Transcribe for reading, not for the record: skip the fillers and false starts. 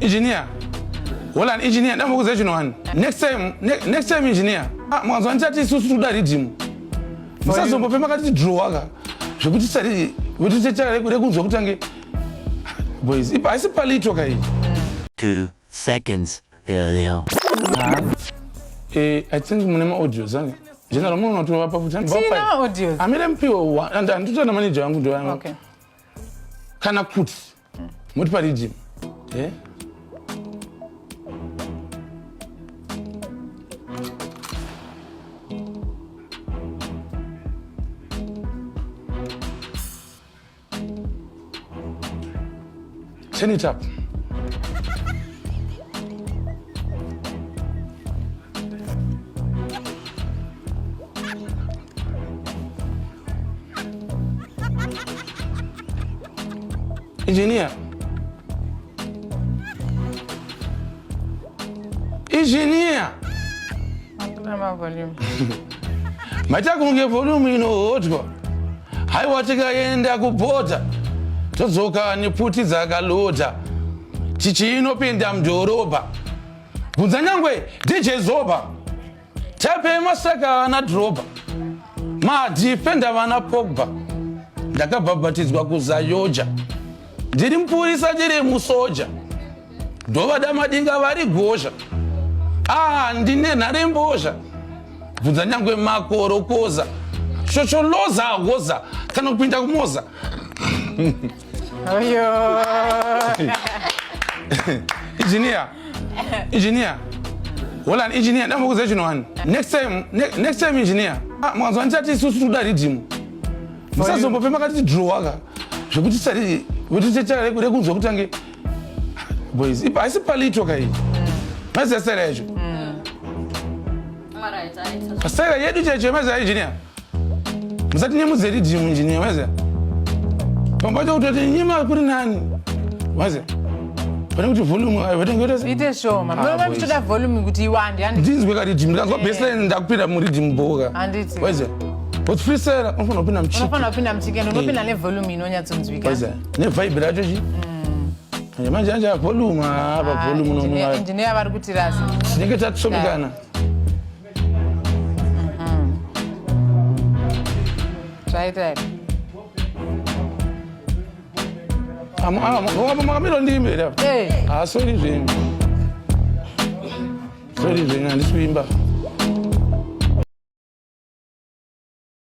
Engineer. Hold on, engineer. Ndambokuudza chinhu one. Next time, next time engineer. Ah, mwanzo anditati isusu toda riddim. Musazombope makati draw ka. Zvekuti tisati kuti tichara rekunzwa kutange boys. Ipa haisi palito ka iyi. 2 seconds earlier. Eh, I think mune ma audios ange. General munoona kuti vapa futi. Tina audios. Amire mpiwe and anditoona manager wangu ndo. Okay. Kana kuti Muti pariddim. Eh? Turn it up. Engineer. Engineer. Maita kunge volume inohodwa. Haiwa tikaenda kubhodha todzoka nepfuti dzakalodha tichinopinda mudhorobha. Bvunza nyangwe DJ Zoba. Tape masaka ana Drogba, madhifenda vana Pogba. Ndakabhabhatidzwa kuZayoja, ndiri mupurisa ndiri musoja, ndovada madinga vari gozha. Ah, ndine nhare mbozha, bvunza nyangwe makorokoza, shosholoza hoza kana kupinda kumoza. Oyo. Engineer. Engineer. Hold on, engineer, ndambokuudza chinhu one. Next time, next time engineer. Ah, mwanzo anditati isusu toda riddim. Musazombope makati draw ka. Zvekuti tisati kuti tichara rekunzwa kutange boys. Ipa haisi palito ka iyi. Maziva style yacho. Style yedu chaicho maziva engineer. Musati nyemudze riddim engineer maziva. Pamwe pacho kutoti nyima kuri nani. Maziva. Pane kuti volume ayo vatenge kuita sei? Ite shoma. Ah, Munoona boys. muchitoda volume kuti iwande. Handiti. Ndinzwe ka riddim ndikanzwa bassline ndakupinda muriddim boka. Handiti. Waziva. But freestyle unofanira kupinda muchiki. Unofanira kupinda muchiki and unopinda nevolume inonyatsonzwika. Waziva. Nevibe racho chi. Manje manje volume apa Ah, volume engineer unoona. engineer vari kutirasa. Tinenge tatsomekana. Zvaita here? Makamiro ndiimbe here apa? Eh. Ah, sorry zvenyu. Sorry zvenyu handisi kuimba.